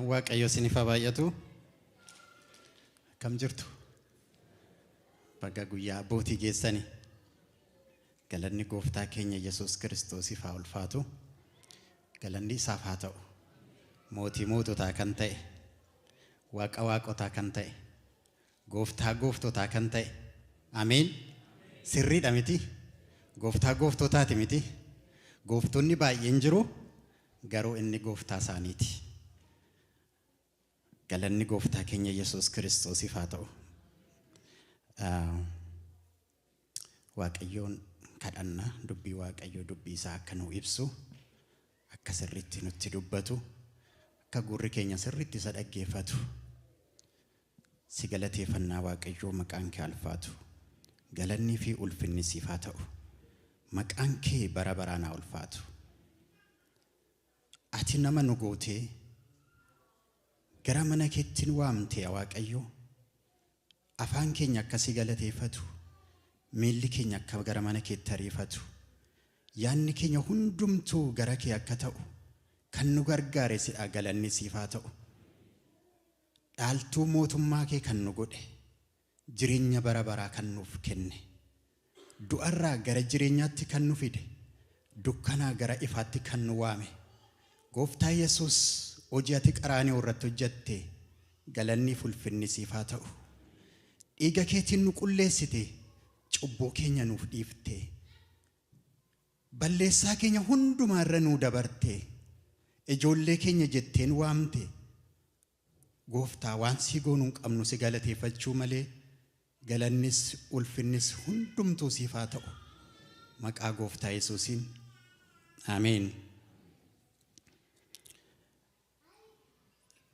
Nagaan Waaqayyo isiniif haa baay'atu. Akkam jirtu? Baga guyyaa abbootii geessani. Galanni gooftaa keenya Yesuus Kiristoosiif haa ulfaatu. Galanni isaaf haa ta'u. Mootii moototaa kan ta'e, Waaqa waaqotaa kan ta'e, gooftaa gooftotaa kan ta'e. Ameen. Sirriidha miti? Gooftaa gooftotaati miti? Gooftonni baay'een jiru, garuu inni gooftaa isaaniiti. Galanni gooftaa keenya Yesuus Kiristoosiif haa ta'u. Waaqayyoon kadhanna dubbii Waaqayyoo dubbii isaa akka nu ibsu, akka sirriitti nutti dubbatu, akka gurri keenya sirriitti isa dhaggeeffatu. Si galateeffannaa Waaqayyoo maqaan kee ulfaatu. Galannii fi ulfinni siif haa ta'u. Maqaan kee bara baraan haa ulfaatu. Ati nama nu gootee gara mana keetti nu waamte yaa Waaqayyo. Afaan keenya akka si galateeffatu, miilli keenya akka gara mana keetti ariifatu, yaadni keenya hundumtuu gara kee akka ta'u kan nu gargaare sidha galanni siif haa ta'u. Dhaaltuu mootummaa kee kan nu godhe, jireenya bara baraa kan nuuf kenne, du'arraa gara jireenyaatti kan nu fide, dukkanaa gara ifaatti kan nu waame, Gooftaa Yesuus hojii ati qaraanioo irratti hojjette galanni fi ulfinni siif haa ta'u. Dhiiga keetiin nu qulleessite, cubbuu keenya nuuf dhiifte. Balleessaa keenya hundumaa irra nuu dabarte. Ijoollee keenya jettee nu waamte. Gooftaa waan sii goonuu hin qabnu si galateeffachuu malee galannis ulfinnis hundumtuu siif haa ta'u. Maqaa Gooftaa Yesuusiin. Ameen.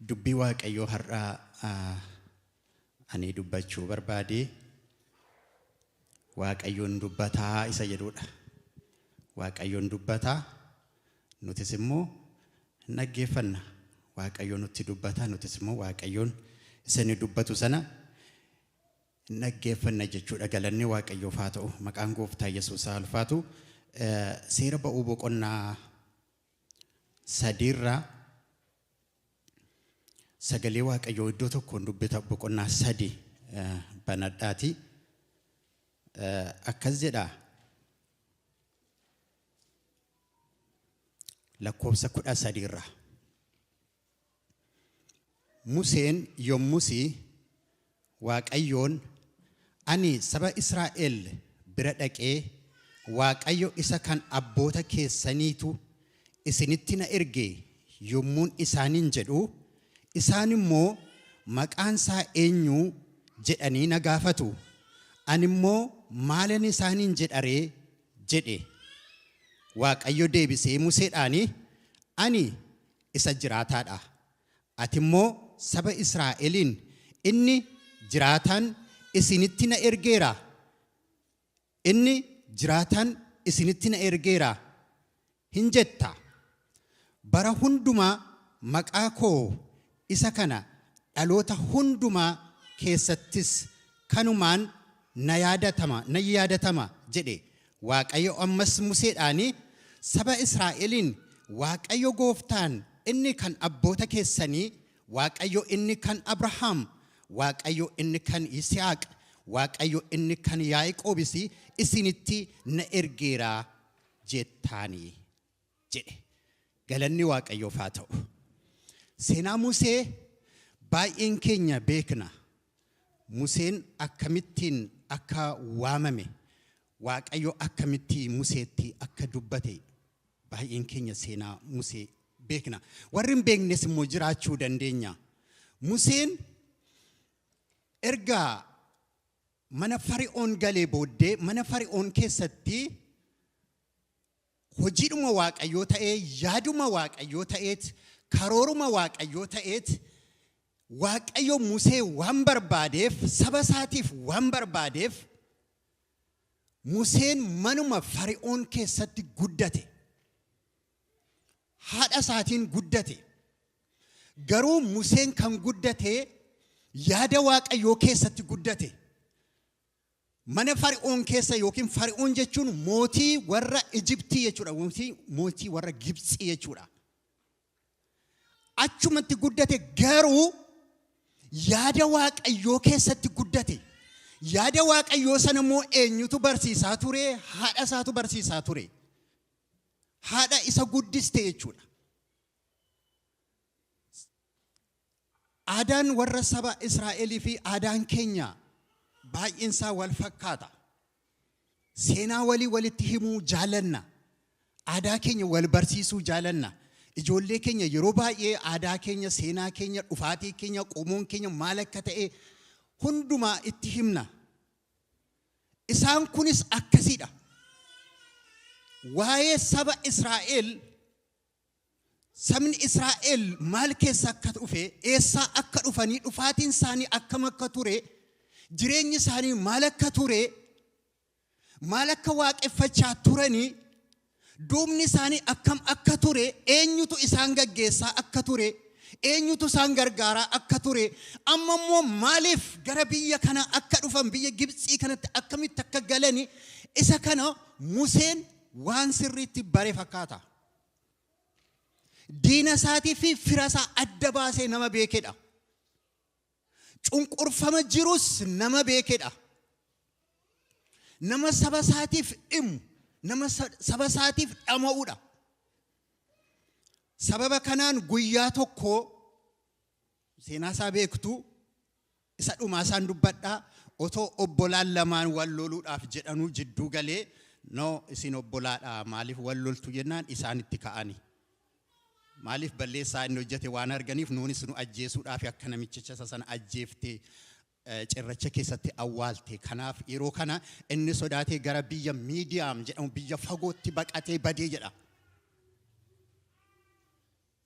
Dubbii Waaqayyoo har'aa ani dubbachuu barbaade Waaqayyoon dubbataa isa jedhudha. Waaqayyoon dubbataa nutis immoo hin dhaggeeffanna. Waaqayyo nutti dubbata nutis immoo Waaqayyoon isa inni dubbatu sana hin dhaggeeffanna jechuudha. Galanni Waaqayyoof haa ta'u. Maqaan Gooftaa Yesuus haa ulfaatu. Seera ba'uu boqonnaa sadiirraa sagalee Waaqayyoo iddoo tokkoon dubbita boqonnaa 3 banadhaati. Akkas jedha. Lakkoofsa 13 irraa. Museen yommus Waaqayyoon, Ani saba Israa'el bira dhaqee, Waaqayyo isa kan abboota keessaniitu isinitti na erge yommuun isaaniin jedhu, isaan immoo, Maqaan isaa eenyu? jedhanii na gaafatu, ani immoo maalan isaaniin jedha ree? jedhe. Waaqayyo deebisee Museedhaan, Ani isa jiraataa dha. Ati immoo saba Israa'eliin, Inni jiraataan isinitti na ergeera, inni jiraataan isinitti na ergeera hin jetta. Bara hundumaa maqaa koo isa kana dhaloota hundumaa keessattis kanumaan na yaadatama, nan yaadatama jedhe. Waaqayyo ammas Museedhaan, Saba Israa'eliin, Waaqayyo gooftaan inni kan abboota keessanii, Waaqayyo inni kan Abrahaam, Waaqayyo inni kan Yisihaaq, Waaqayyo inni kan Yaaqoobis isinitti na ergeera jettaani jedhe. Galanni Waaqayyoof haa ta'u. Seenaa Musee baay'een keenya beekna. Museen akkamittiin akka waamame, Waaqayyo akkamitti Museetti akka dubbate baay'een keenya seenaa Musee beekna. Warri hin beeknes immoo jiraachuu dandeenya. Museen erga mana Fari'oon galee booddee mana Fari'oon keessatti hojiidhuma Waaqayyoo ta'ee, yaaduma Waaqayyoo ta'eet, karooruma Waaqayyoo ta'eet, Waaqayyo Musee waan barbaadeef, saba isaatiif waan barbaadeef, Museen manuma Fari'oon keessatti guddate. Haadha isaatiin guddate. Garuu Museen kan guddate yaada Waaqayyoo keessatti guddate. Mana Fari'oon keessa yookiin Fari'oon jechuun mootii warra Ijiptii jechuudha. Mootii warra Gibtsii jechuudha. Achumatti guddate, garuu yaada Waaqayyoo keessatti guddate. Yaada Waaqayyoo sana immoo eenyutu barsiisaa ture? Haadha isaatu barsiisaa ture. Haadha isa guddiste jechuudha. Aadaan warra saba Israa'elii fi aadaan keenya baay'een isaa wal fakkaata. Seenaa walii walitti himuu jaalanna. Aadaa keenya wal barsiisuu jaalanna. Ijoollee keenya yeroo baay'ee aadaa keenya, seenaa keenya, dhufaatii keenya, qomoon keenya maal akka ta'e hundumaa itti himna. Isaan kunis akkasiidha. Waa'ee saba Israa'el, sabni Israa'el maal keessa akka dhufe, eessaa akka dhufanii, dhufaatiin isaanii akkam akka ture, jireenyi isaanii maal akka ture, maal akka waaqeffachaa turanii, duubni isaanii akkam akka ture, eenyutu isaan gaggeessaa akka ture, eenyutu isaan gargaaraa akka ture, amma immoo maaliif gara biyya kanaa akka dhufan, biyya Gibxii kanatti akkamitti akka galani, isa kana Museen waan sirriitti bare fakkaata. Diina isaatii fi fira isaa adda baasee nama beekedha. Cunqurfama jirus nama beekedha. Nama saba isaatiif dhimmu, nama saba isaatiif dhama'udha. Sababa kanaan guyyaa tokko, seenaa isaa beektu, isa dhumaa isaan dubbadhaa, otoo obbolaan lamaan wal loluudhaaf jedhanuu jidduu galee, "No, isin obbolaadha, maaliif wal loltu?" jennaan isaan itti ka'ani. Maaliif? Balleessaa inni hojjete waan arganiif, nuunis nu ajjeesuudhaaf akka namichicha isa sana ajjeeftee cirracha keessatti awwaalte. Kanaaf yeroo kana inni sodaatee gara biyya Miidiyaam jedhamu, biyya fagootti baqatee badee jedha.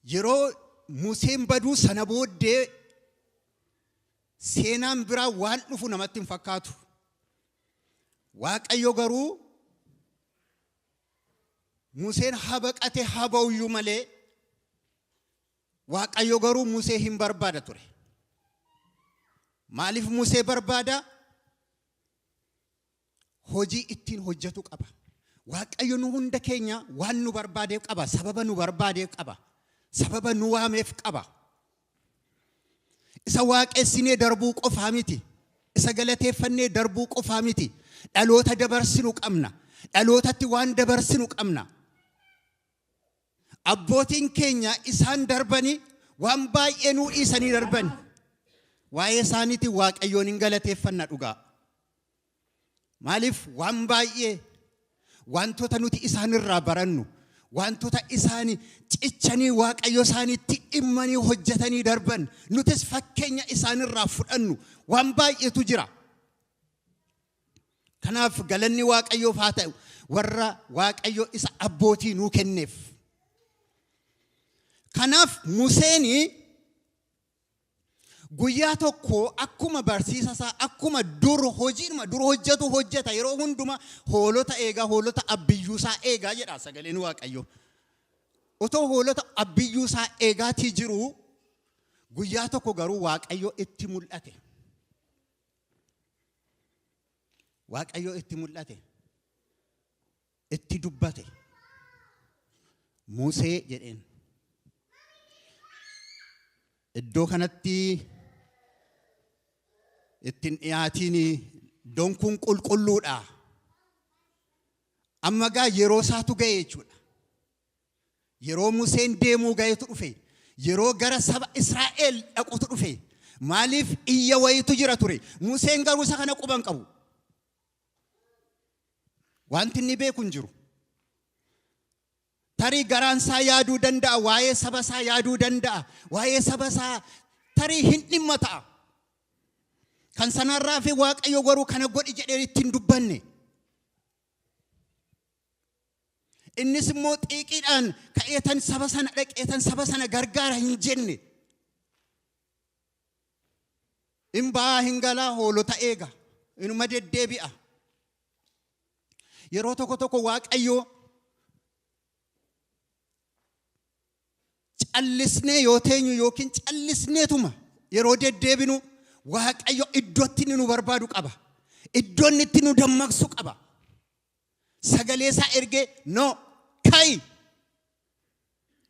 Yeroo Museen baduu sana booddee seenaan biraa waan dhufu namatti hin fakkaatu. Waaqayyo garuu Museen haa baqate haa ba'uyyuu malee, Waaqayyo garuu Musee hin barbaada ture. Maaliif Musee barbaada? Hojii ittiin hojjetu qaba. Waaqayyo nu hunda keenya waan nu barbaadeef qaba. Sababa nu barbaadeef qaba. Sababa nu waameef qaba. Isa waaqessinee darbuu qofaa miti. Isa galateeffannee darbuu qofaa miti. Dhaloota dabarsinu qabna. Dhalootatti waan dabarsinu qabna. Abbootiin keenya isaan darbanii waan baay'ee nuu dhiisanii darbani. Waa'ee isaaniitiin Waaqayyoon hin galateeffanna dhugaa. Maaliif? Waan baay'ee wantoota nuti isaanirraa barannu, wantoota isaanii cichanii Waaqayyo isaaniitti dhimmanii hojjetanii darban, nutis fakkeenya isaanirraa fudhannu waan baay'eetu jira. Kanaaf galanni Waaqayyoof haa ta'u, warra Waaqayyo isa abbootii nuu kenneef. Kanaaf Museen guyyaa tokko akkuma barsiisa isaa, akkuma dur hojiidhuma dur hojjetu hojjeta. Yeroo hunduma hoolota eegaa, hoolota abbiyyuu isaa eegaa jedha sagaleen Waaqayyo. Otoo hoolota abbiyyuu isaa eegaatii jiru, guyyaa tokko garuu Waaqayyo itti mul'ate. Waaqayyo itti mul'ate. Itti dubbate. "Musee" jedheen. "Iddoo kanatti ittiin dhiyaatiin, iddoon kun qulqulluudha." Amma gaa yeroo isaatu ga'e jechuudha. Yeroo Museen deemuu ga'etu dhufe. Yeroo gara saba Israa'el dhaqutu dhufe. Maaliif? Iyya wayitu jira ture. Museen garuu isa kana quban qabu. Wanti inni beeku hin jiru. Tarii garaan isaa yaaduu danda'a, waa'ee saba isaa yaaduu danda'a, waa'ee saba isaa tarii hin dhimma ta'a. Kan sanarraa fi Waaqayyo garuu kana godhi jedhee itti hin dubbanne. Innis immoo xiiqiidhaan ka'eetan saba sana dhaqeetan saba sana gargaara hin jenne. Hin ba'aa, hin galaa, hoolota eega. Inuma deddeebi'a. Yeroo tokko tokko Waaqayyo callisnee yoo teenyu yookiin callisneetuma yeroo deddeebinu, Waaqayyo iddootti inni nu barbaadu qaba. Iddoo inni itti nu dammaqsu qaba. Sagalee isaa ergee, "No, ka'i.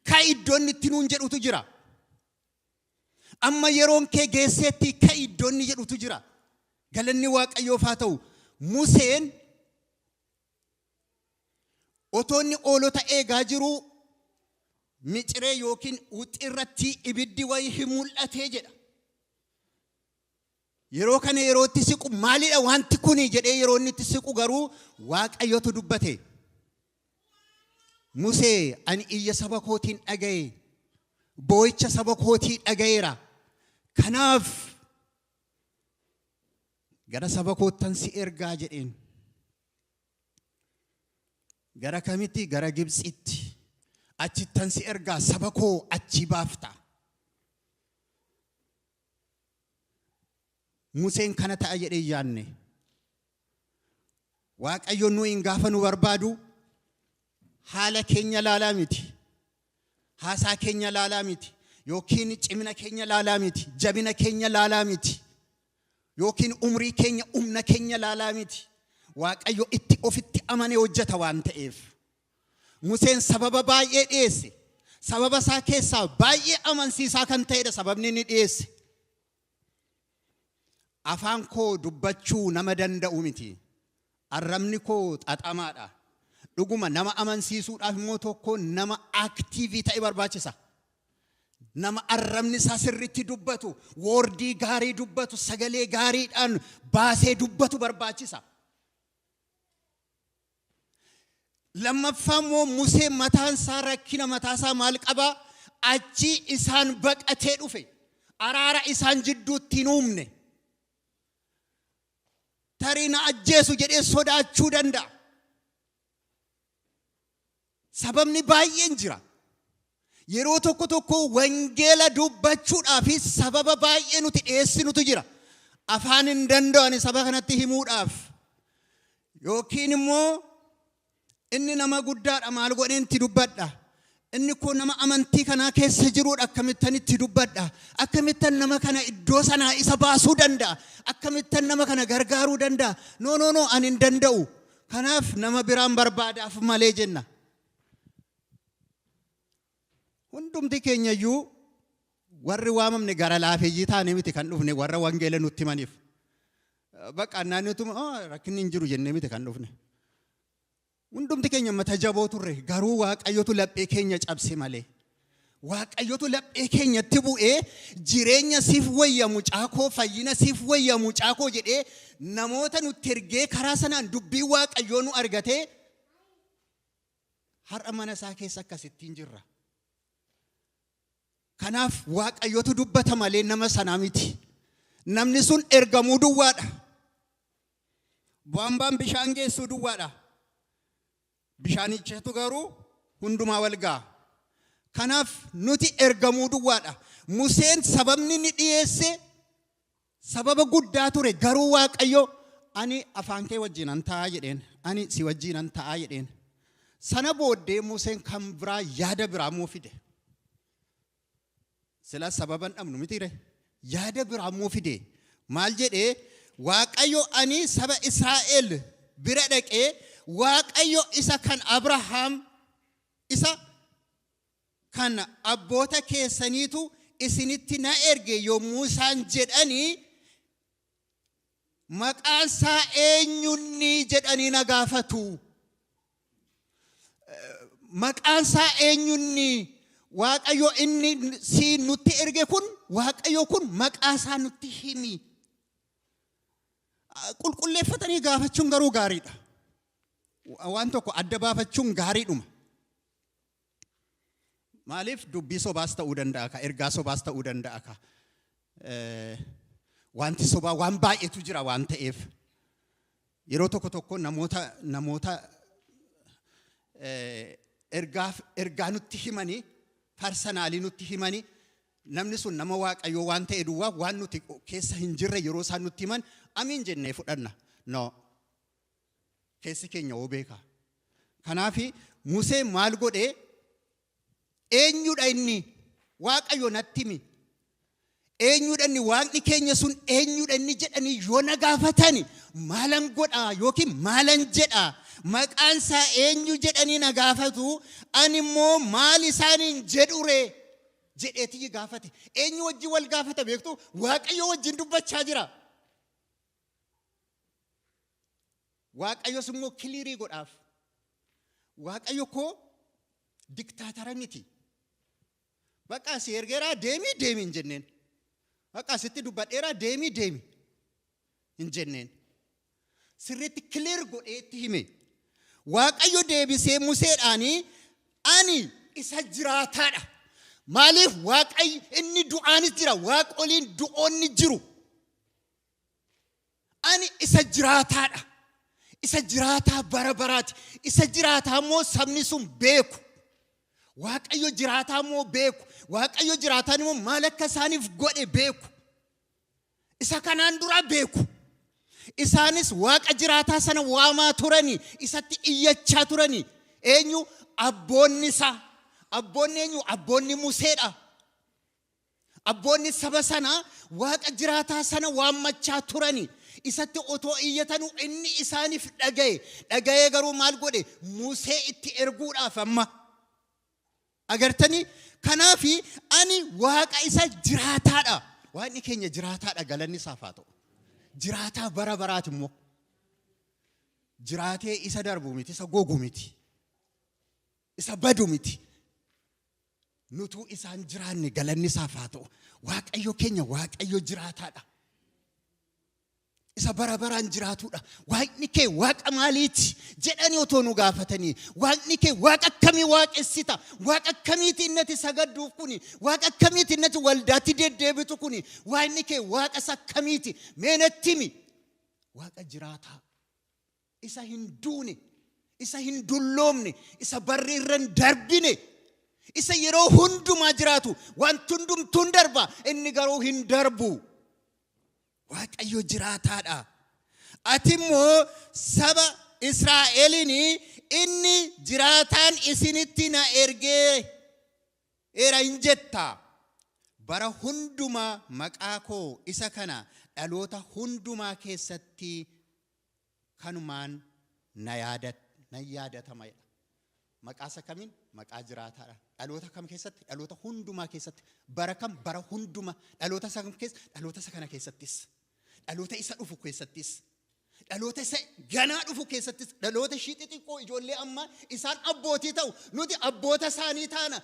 Ka'i," iddoo inni itti nuun jedhutu jira. Amma yeroon kee geesseetti ka'i iddoo inni jedhutu jira. Galanni Waaqayyoof haa ta'u. Museen otoo inni hoolota eegaa jiruu miciree yookiin huxxirratti ibiddi wayii hin mul'atee jedha. Yeroo kana yeroo itti siqu maalidha wanti kuni jedhee yeroo inni itti siqu garuu Waaqayyotu dubbate. Musee, ani iyya saba kootiin dhaga'e, boo'icha saba kootii dhaga'eera. Kanaaf gara saba koottan si ergaa jedheen. Gara kamitti? Gara Gibxitti. Achittan si ergaa, saba koo achii baafta. Museen kana ta'a jedhee hin yaadne. Waaqayyo nuyin gaafa nu barbaadu haala keenya laalaa miti. Haasaa keenya laalaa miti. Yookiin cimina keenya laalaa miti. Jabina keenya laalaa miti. Yookiin umrii keenya, humna keenya laalaa miti. Waaqayyo itti ofitti amanee hojjeta waan ta'eef. Museen sababa baay'ee dhiyeesse. Sababa isaa keessaa baay'ee amansiisaa kan ta'edha sababni inni dhiyeesse. Afaan koo dubbachuu nama danda'u miti. Arrabni koo xaxamaadha. Dhuguma nama amansiisuudhaaf immoo tokko nama aktiivii ta'e barbaachisa. Nama arrabni isaa sirriitti dubbatu, woordii gaarii dubbatu, sagalee gaariidhaan baasee dubbatu barbaachisa. Lammaffaa immoo Museen mataan isaa rakkina mataa isaa maal qabaa? Achii isaan baqatee dhufe. Araara isaan jidduutti hin uumne. Tarii na ajjeesu jedhee sodaachuu danda'a. Sababni baay'een jira. Yeroo tokko tokko wangeela dubbachuudhaaf sababa baay'ee nuti dhiyeessinutu jira. Afaan hin danda'ani saba kanatti himuudhaaf. Yookiin immoo inni nama guddaadha, maal godheen itti dubbadha. Inni koo nama amantii kanaa keessa jiruudha, akkamittan itti dubbadha. Akkamittan nama kana iddoo sanaa isa baasuu danda'a. Akkamittan nama kana gargaaruu danda'a. No, no, no, ani hin danda'u. Kanaaf nama biraan barbaadaaf malee jenna. Hundumti keenya iyyuu warri waamamne gara laafeyyii taanee miti kan dhufne warra wangeela nutti himaniif. Bakka naannotuma rakkinni hin jiru jennee miti kan dhufne. Hundumti keenya mata jaboo turre, garuu Waaqayyotu laphee keenya cabse malee. Waaqayyotu laphee keenyatti bu'ee jireenya siif wayya mucaa koo, fayyina siif wayya mucaa koo jedhee namoota nutti ergee karaa sanaan dubbii Waaqayyoo nu argatee har'a mana isaa keessa akkasittiin jirra. Kanaaf Waaqayyotu dubbata malee nama sanaa miti. Namni sun ergamuu duwwaadha. Baambaan bishaan geessuu duwwaadha. Bishaanichatu garuu hundumaa wal ga'a. Kanaaf nuti ergamuu duwwaadha. Museen sababni inni dhiyeesse sababa guddaa ture, garuu Waaqayyo ani afaan kee wajjinan ta'a jedheen. Ani si wajjinan ta'a jedheen. Sana booddee Museen kan biraa yaada biraa immoo fide. Sila sababa hin dhabnu mitiire. Yaada biraa immoo fide. Maal jedhee? Waaqayyo ani saba Israa'el bira dhaqee Waaqayyo isa kan Abrahaam, isa kan abboota keessaniitu isinitti na erge yommuu isaan jedhanii, maqaan isaa eenyunni jedhanii na gaafatu. Maqaan isaa eenyunni? Waaqayyo inni si nutti erge kun, Waaqayyo kun maqaa isaa nutti himi. Qulqulleeffatanii gaafachuun garuu gaariidha. Waan tokko adda baafachuun gaariidhuma. Maaliif dubbii sobaas ta'uu danda'a ka, ergaa sobaas ta'uu danda'a ka. Wanti sobaa waan baay'eetu jira waan ta'eef. Yeroo tokko tokko namoota ergaa nutti himanii, personally nutti himanii, namni sun nama Waaqayyoo waan ta'e duwwaa waan nuti keessa hin jirre yeroo isaan nutti himan amiin jennee fudhanna. No. Keessi keenya hoo beeka. Kanaafi Museen maal godhee? Eenyudha inni? Waaqayyo natti himi. Eenyudha inni? Waaqni keenya sun eenyudha inni jedhanii yoo na gaafatani maalan godhaa yookiin maalan jedhaa? Maqaan isaa eenyu jedhanii na gaafatu, ani immoo maal isaaniin jedhure? Jedheetii gaafate. Eenyu wajjin wal gaafata beektu? Waaqayyo wajjin dubbachaa jira. Waaqayyos immoo clear godhaaf. Waaqayyo koo diktaatara miti. Bakka si ergeeraa, deemii deemi hin jenneen. Bakka sitti dubbadheeraa, deemii deemi hin jenneen. Sirriitti clear godheetti hime. Waaqayyo deebisee Museedhaanii, "Ani isa jiraataadha." Maaliif? Waaqayyo inni du'aanis jira, waaqoliin du'oonni jiru. Ani isa jiraataadha. Isa jiraataa bara baraati. Isa jiraataa immoo sabni sun beeku. Waaqayyo jiraataa immoo beeku. Waaqayyo jiraataan immoo maal akka isaaniif godhe beeku. Isa kanaan dura beeku. Isaanis Waaqa jiraataa sana waamaa turani, isatti iyyachaa turani. Eenyu? Abboonni isaa. Abboonni eenyu? Abboonni Museedha. Abboonni saba sanaa Waaqa jiraataa sana waammachaa turani. Isatti otoo iyyatanuu inni isaaniif dhagaye. Dhaga'ee garuu maal godhe? Musee itti erguudhaaf amma. Agartanii, kanaafi ani Waaqa isa jiraataadha. Waaqni keenya jiraataadha, galanni isaaf haa ta'u. Jiraataa bara baraati immoo. Jiraatee isa darbu miti, isa gogu miti. Isa badu miti. Nutuu isaan jiraanne, galanni isaaf haa ta'u. Waaqayyo keenya Waaqayyo jiraataadha. Isa bara baraan jiraatudha. "Waaqni kee waaqa maaliiti?" jedhanii otoo nu gaafatanii. "Waaqni kee waaqa akkamii waaqessita? Waaqa akkamiiti innati sagadduuf kuni? Waaqa akkamiiti innati waldaatti deddeebitu kuni? Waaqni kee waaqa isa akkamiiti? Mee natti himi." Waaqa jiraataa. Isa hin duune, isa hin dulloomne, isa barri irra hin darbine, isa yeroo hundumaa jiraatu. Wanti hundumtuun darba, inni garuu hin darbu. Waaqayyo jiraataadha. "Ati immoo saba Israa'eliin, 'Inni jiraataan isinitti na ergee era' hin jetta. Bara hundumaa maqaa koo isa kana dhaloota hundumaa keessatti kanumaan na yaadatama jedha. Maqaa isa kamiin? Maqaa jiraataadha. Dhaloota kam keessatti? Dhaloota hundumaa keessatti. Bara kam? Bara hundumaa. Dhaloota isa kam keessa? Dhaloota isa kana keessattis. Dhaloota isa dhufu keessattis. Dhaloota isa ganaa dhufu keessattis. Dhaloota ishii xixiqqoo, ijoollee ammaa, isaan abbootii ta'u. Nuti abboota isaanii taana.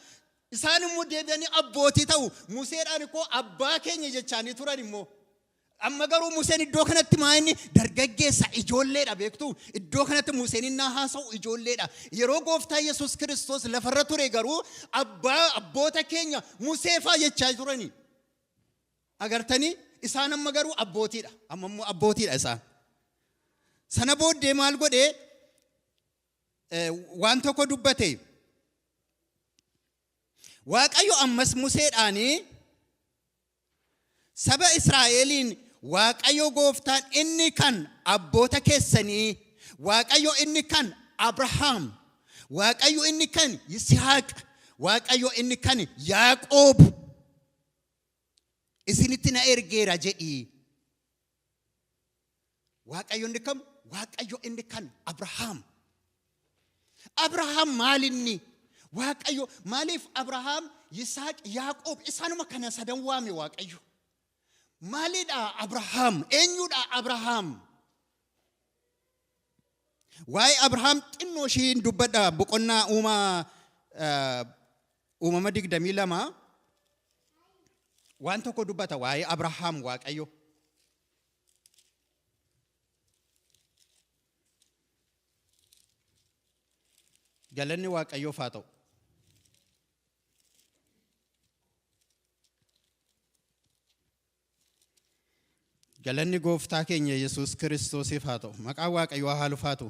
Isaan immoo deebi'anii abbootii ta'u. Museedhaan koo abbaa keenya jechaanii turan immoo. Amma garuu Museen iddoo kanatti maa inni dargaggeessa, ijoolleedha beektu. Iddoo kanatti Museen innaa haasa'u ijoolleedha. Yeroo Gooftaa Yesuus Kiristoos lafarra ture garuu abbaa abboota keenya Musee faa jechaa turani. Agartanii, isaan amma garuu abbootiidha. Amma immoo abbootiidha isaan. Sana booddee maal godhee? Waan tokko dubbate. Waaqayyo ammas Museedhaanii, "Saba Israa'eliin, Waaqayyo gooftaan inni kan abboota keessanii, Waaqayyo inni kan Abrahaam, Waaqayyo inni kan Yisihaaq, Waaqayyo inni kan Yaaqoob isinitti na ergeera jedhii." Waaqayyo inni kam? Waaqayyo inni kan Abrahaam. Abrahaam maalinni? Waaqayyo maaliif Abrahaam, Yisaaq, Yaaqoob isaanuma kana sadan waame Waaqayyo? Maalidha Abrahaam? Eenyudha Abrahaam? Waa'ee Abrahaam xinnoo ishiin dubbadha. Boqonnaa Uumama 22 waan tokko dubbata waa'ee Abrahaam Waaqayyo. Galanni Waaqayyoof haa ta'u. Galanni Gooftaa keenya Yesuus Kiristoosiif haa ta'u. Maqaan Waaqayyoo haa ulfaatu.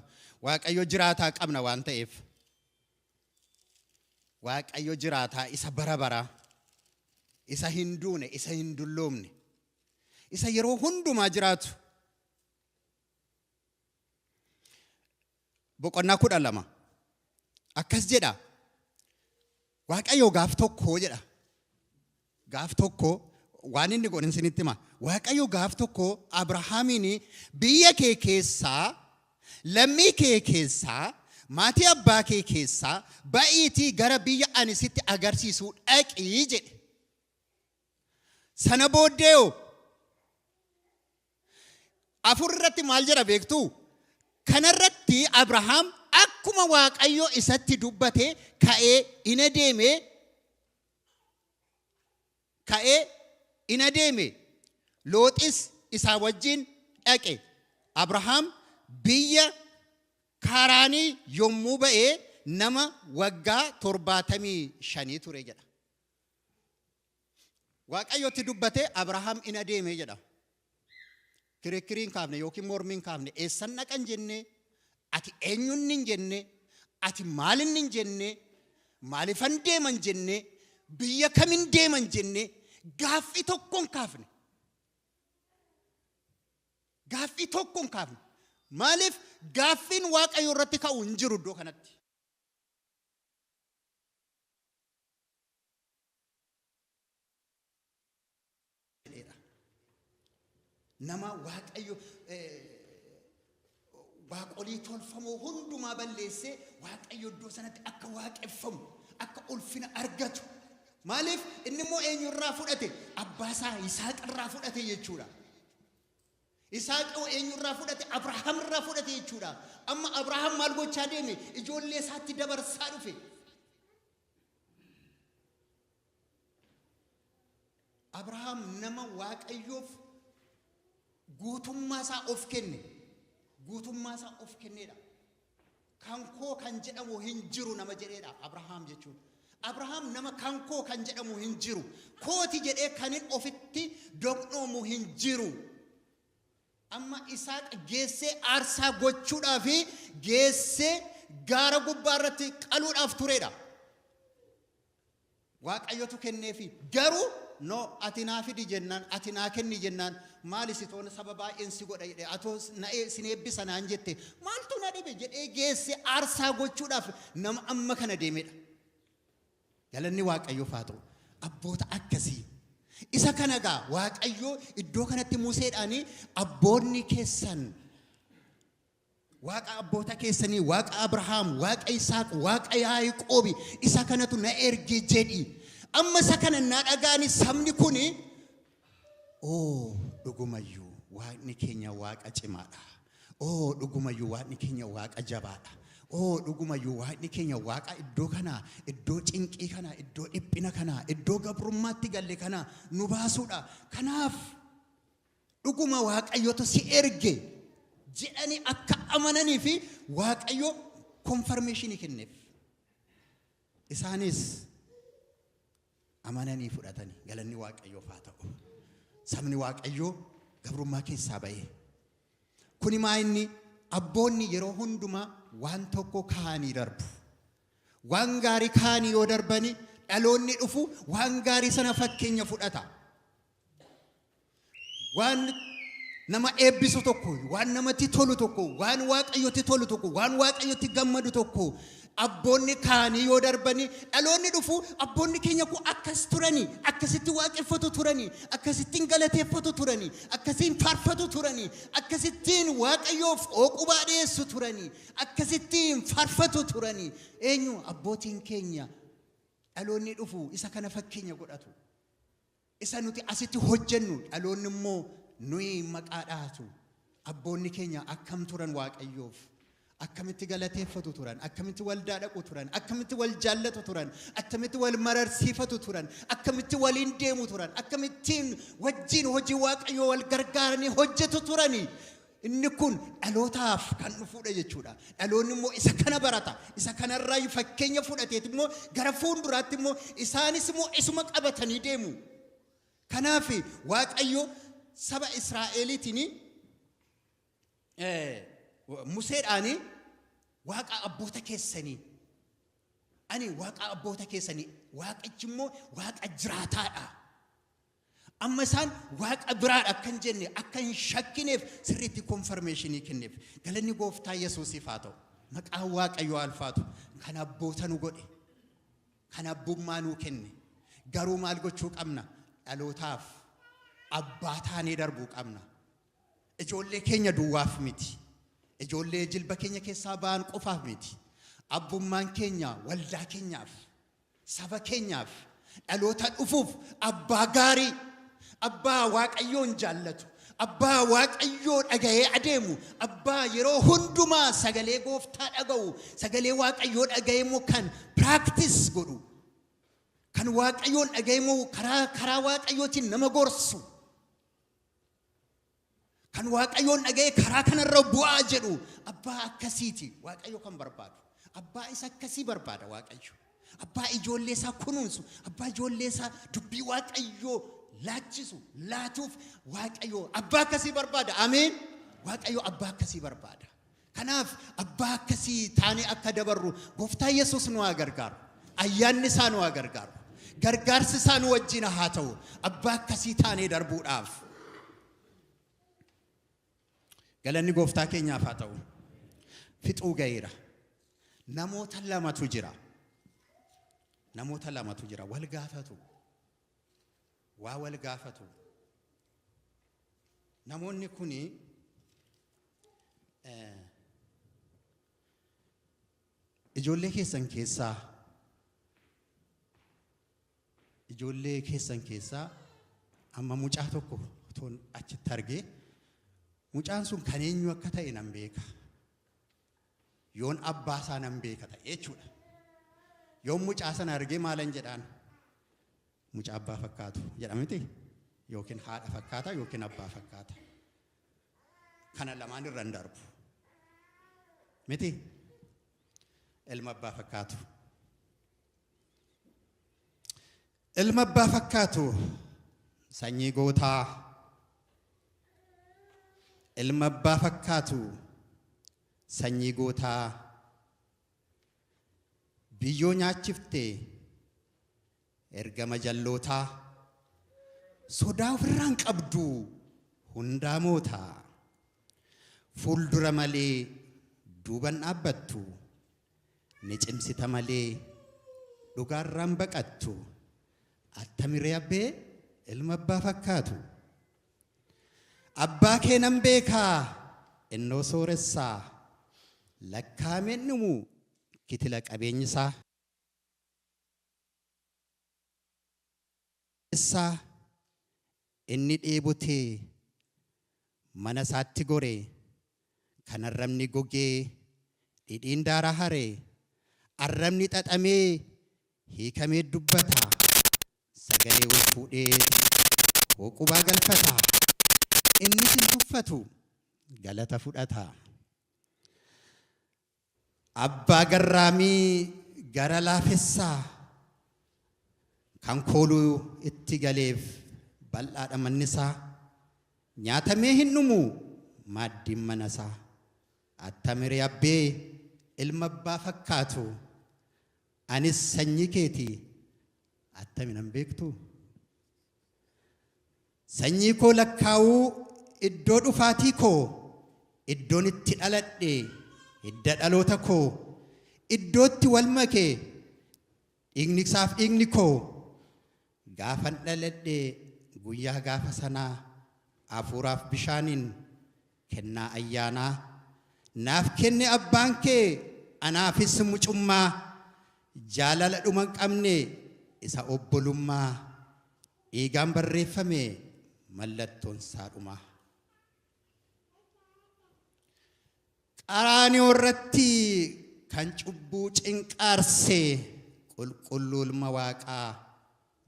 Waaqayyo jiraataa qabna waan ta'eef. Waaqayyo jiraataa isa bara baraa, isa hin duune, isa hin dulloomne, isa yeroo hundumaa jiraatu. Boqonnaa 12 akkas jedha. Waaqayyo gaaf tokko jedha. Gaaf tokko waan inni godhin isinitti hima. Waaqayyo gaaf tokko Abrahaamiin, "Biyya kee keessaa, lammii kee keessaa, maatii abbaa kee keessaa ba'iitii gara biyya ani sitti agarsiisu dhaqii," jedhe. Sana booddee'oo 4 irratti maal jedha beektuu? Kanarratti Abrahaam akkuma Waaqayyo isatti dubbate ka'ee in adeeme, ka'ee in adeeme. Looxis isaa wajjin dhaqe. Abrahaam biyya Kaaraanii yommuu ba'e nama waggaa 75 ture jedha. Waaqayyotti dubbate, Abrahaam in adeeme jedha. Kirikkiriin kaafne yookiin mormiin kaafne, eessan dhaqan jenne, ati eenyunni hin jenne, ati maalinni hin jenne, maalifan deeman jenne, biyya kamin deeman jenne, gaaffii tokkoon kaafne. Gaaffii tokkoon kaafne. Maaliif? Gaaffiin Waaqayyo irratti ka'u hin jiru iddoo kanatti. Nama Waaqayyo waaqolii tolfamoo hundumaa balleessee Waaqayyo iddoo sanatti akka waaqeffamu, akka ulfina argatu. Maaliif? Inni immoo eenyurraa fudhate? Abbaa isaa Yisaaq irraa fudhate jechuudha. Yisaaq eenyurraa fudhate? Abrahaam irraa fudhate jechuudha. Amma Abrahaam maal gochaa deeme? Ijoollee isaatti dabarsaa dhufe. Abrahaam nama Waaqayyoof guutummaa isaa of kenne. Guutummaa isaa of kenneedha. Kan koo kan jedhamu hin jiru nama jedheedha Abrahaam jechuun. Abrahaam nama kan koo kan jedhamu hin jiru. Kooti jedhee kan hin ofitti doqnoomu hin jiru. Amma Isaaq geessee aarsaa gochuudhaa fi geessee gaara gubbaa irratti qaluudhaaf turedha. Waaqayyotu kenneefi. Garuu no, ati naa fidi jennaan, ati naa kenni jennaan, maali sitoon saba baay'een si godha jedhe, atoo na sin eebbisa naan jette, maaltu na dhibe jedhee geesse aarsaa gochuudhaaf nama amma kana deemedha. Galanni Waaqayyoof haa ta'u. Abboota akkasii. Isa kana gaa Waaqayyo iddoo kanatti Museedhaanii abboonni keessan Waaqa abboota keessanii, Waaqa Abrahaam, Waaqa Yisaaq, Waaqa Yaaqoobi isa kanatu na erge jedhi. Amma isa kana na dhaga'ani sabni kuni, oo dhugumayyuu Waaqni keenya Waaqa cimaadha. Oo dhugumayyuu Waaqni keenya Waaqa jabaadha. Oo dhugumayyuu Waaqni keenya Waaqa iddoo kanaa, iddoo cinqii kanaa, iddoo dhiphina kanaa, iddoo gabrummaatti galle kanaa nu baasuudha. Kanaaf dhuguma Waaqayyotu si erge jedhanii akka amananii fi Waaqayyo konfarmeeshinii kenneef. Isaanis amananii fudhatanii, galanni Waaqayyoof haa ta'u. Sabni Waaqayyoo gabrummaa keessaa ba'ee. Kuni maa inni abboonni yeroo hundumaa waan tokko kaa'anii darbu. Waan gaarii kaa'anii yoo darbani dhaloonni dhufu waan gaarii sana fakkeenya fudhata. Waan nama eebbisu tokko, waan namatti tolu tokko, waan Waaqayyotti tolu tokko, waan Waaqayyotti gammadu tokko abboonni kaa'anii yoo darbani dhaloonni dhufu abboonni keenya kun akkas turani, akkasitti waaqeffatu turani, akkasittiin galateeffatu turani, akkasiin faarfatu turani, akkasittiin Waaqayyoof hooqubaa dhiyeessu turani, akkasittiin faarfatu turani. Eenyu abbootiin keenya? Dhaloonni dhufu isa kana fakkeenya godhatu. Isa nuti asitti hojjennu dhaloonni immoo nuyi maqaa dhaatu. Abboonni keenya akkam turan Waaqayyoof? Akkamitti galateeffatu turan? Akkamitti waldaa dhaqu turan? Akkamitti wal jaallatu turan? Akkamitti wal mararsiifatu turan? Akkamitti waliin deemu turan? Akkamittiin wajjin hojii Waaqayyoo wal gargaaranii hojjetu turani? Inni kun dhalootaaf kan dhufuudha jechuudha. Dhaloonni immoo isa kana barata. Isa kanarraa fakkeenya fudhateet immoo gara fuulduraatti immoo isaanis immoo isuma qabatanii deemu. Kanaaf Waaqayyo saba Israa'eliitiin Museedhaanii Waaqa abboota keessanii, ani Waaqa abboota keessanii, Waaqichi immoo Waaqa jiraataadha. Amma isaan Waaqa biraadha akka hin jenne, akka hin shakkineef sirriitti konfarmeeshinii kenneef. Galanni Gooftaa Yesuusiif haa ta'u. Maqaan Waaqayyoo alfaatu. Kan abboota nu godhe, kan abbummaa nuu kenne. Garuu maal gochuu qabna? Dhalootaaf abbaa taanee darbuu qabna. Ijoollee keenya duwwaaf miti. Ijoollee jilba keenya keessaa ba'an qofaaf miti. Abbummaan keenya waldaa keenyaaf, saba keenyaaf, dhaloota dhufuuf abbaa gaarii, Abbaa Waaqayyoon jaallatu. Abbaa Waaqayyoo dhaga'ee adeemu. Abbaa yeroo hundumaa sagalee gooftaa dhaga'u. Sagalee Waaqayyoo dhaga'ee immoo kan practice godhu. Kan Waaqayyoon dhaga'ee immoo karaa Waaqayyootiin nama gorsu. Kan Waaqayyoon dhaga'ee karaa kanarra bu'aa jedhu. Abbaa akkasiiti Waaqayyo kan barbaadu. Abbaa isa akkasii barbaada Waaqayyo. Abbaa ijoollee isaa kunuunsu. Abbaa ijoollee isaa dubbii Waaqayyoo laachisu, laatuuf Waaqayyo abbaa akkasii barbaada. Ameen. Waaqayyo abbaa akkasii barbaada. Kanaaf abbaa akkasii taanee akka dabarru gooftaa Yesuus nu haa gargaaru. Ayyaanni isaa nu haa gargaaru. Gargaarsi isaa nu wajjin haa ta'u. Abbaa akkasii taanee darbuudhaaf. Galanni gooftaa keenyaaf haa ta'u. Fixuu ga'eera. Namoota lamatu jira. Namoota lamatu jira. Wal gaafatu. Waa wal gaafatu. Namoonni kuni ijoollee keessan keessaa amma mucaa tokko otoon achitti argee mucaan sun kan eenyu akka ta'e nan beeka. Yoon abbaa isaa nan beeka ta'e jechuudha. Yoon mucaa sana argee maalan jedhaan? Mucaa abbaa fakkaatu jedha miti? Yookiin haadha fakkaata yookiin abbaa fakkaata. Kana lamaan irra hin darbu. Miti? Ilma abbaa fakkaatu. Ilma abbaa fakkaatu sanyii gootaa. Ilma abbaa fakkaatu sanyii gootaa. Biyyoo nyaachiftee ergama jallootaa. Sodaa ofirraa hin qabdu hundaa mootaa. Fuuldura malee duuban dhaabbattu. Ni cimsita malee dhugaarraan baqattu. Attamiree abbee ilma abbaa fakkaatu. Abbaa kee nan beekaa innoo sooressaa. Lakkaa'ameen dhumu kitila qabeenyisaa. Inni dheebotee mana isaatti gore. Kan arrabni gogee dhidhiin daaraa hare. Arrabni xaxamee hiikamee dubbata. Sagalee ol fuudhee hooqubaa galfata. Innis hin tuffatu galata fudhata. Abbaa garraamii gara laafessaa kan kooluu itti galeef bal'aadha manni isaa. Nyaatamee hin dhumu maaddiin mana isaa. Attamiree abbee ilma abbaa fakkaatu. Anis sanyii keeti attami nan beektu? Sanyii koo lakkaa'uu iddoo dhufaatii koo, iddoon itti dhaladhe hidda dhaloota koo, iddootti wal make dhiigni isaaf dhiigni koo. Gaafan dhaladhe guyyaa gaafa sanaa hafuuraaf bishaaniin kennaa ayyaanaa naaf kenne abbaan kee anaafis mucummaa jaalala dhuma hin qabne isa obbolummaa dhiigaan barreeffame mallattoon isaa dhuma. Qaraanioo irratti kan cubbuu cinqaarse qulqulluu ilma waaqaa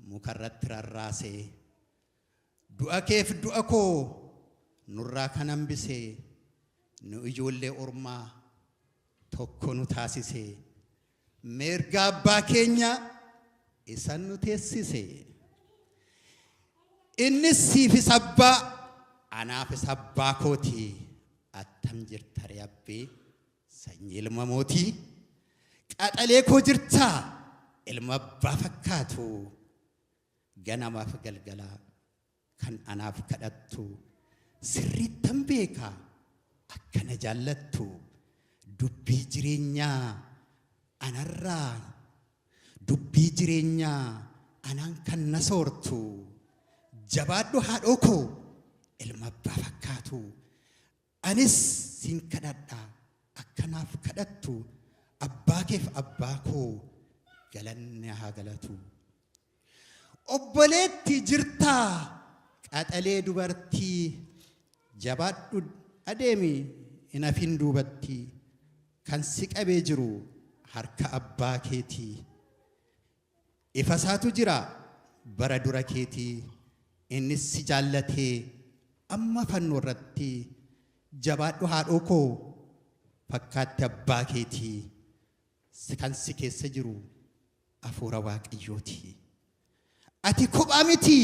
mukarratti rarraase. Du'a keef du'a koo nurraa kan hambise nu ijoollee ormaa tokko nu taasise. Mirga abbaa keenya isan nu teessise. Innis siifis abbaa anaafis abbaa kooti. Attam jirta ree abbee sanyii ilma mootii. Qaxalee koo jirtaa ilma abbaa fakkaatu. Ganamaaf galgalaa kan anaaf kadhattu. Sirriittan beeka akkana jaallattu. Dubbii jireenyaa anarraa dubbii jireenyaa anaan kan na soortu. Jabaadhu haadhoo koo ilma abbaa fakkaatu. Anis siin kadhadha akkanaaf kadhattu. Abbaa keef abbaa koo galanni haa galatu. Obboleetti jirtaa Qaxalee dubartii jabaadhu adeemi hin hafin duubatti kan si qabee jiru harka abbaa keetii. Ifa isaatu jira bara dura keetii innis si jaallatee amma fannoo irratti jabaadhu haadhoo koo fakkaatti abbaa keetii kan si keessa jiru hafuura Waaqayyooti. Ati kophaa miti,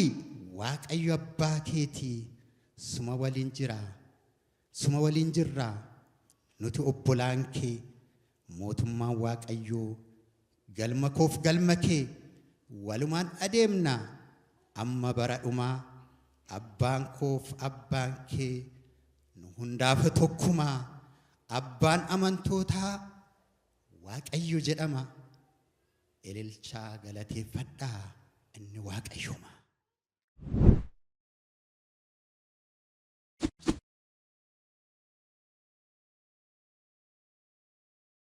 Waaqayyo abbaa keetii suma waliin jira, suma waliin jirra. Nuti obbolaan kee mootummaan Waaqayyoo galma koof galma kee walumaan adeemna amma bara dhumaa. Abbaan koof abbaan kee nu hundaaf tokkumaa. Abbaan amantootaa Waaqayyo jedhama. Ililchaa galateeffadhaa, inni Waaqayyuma.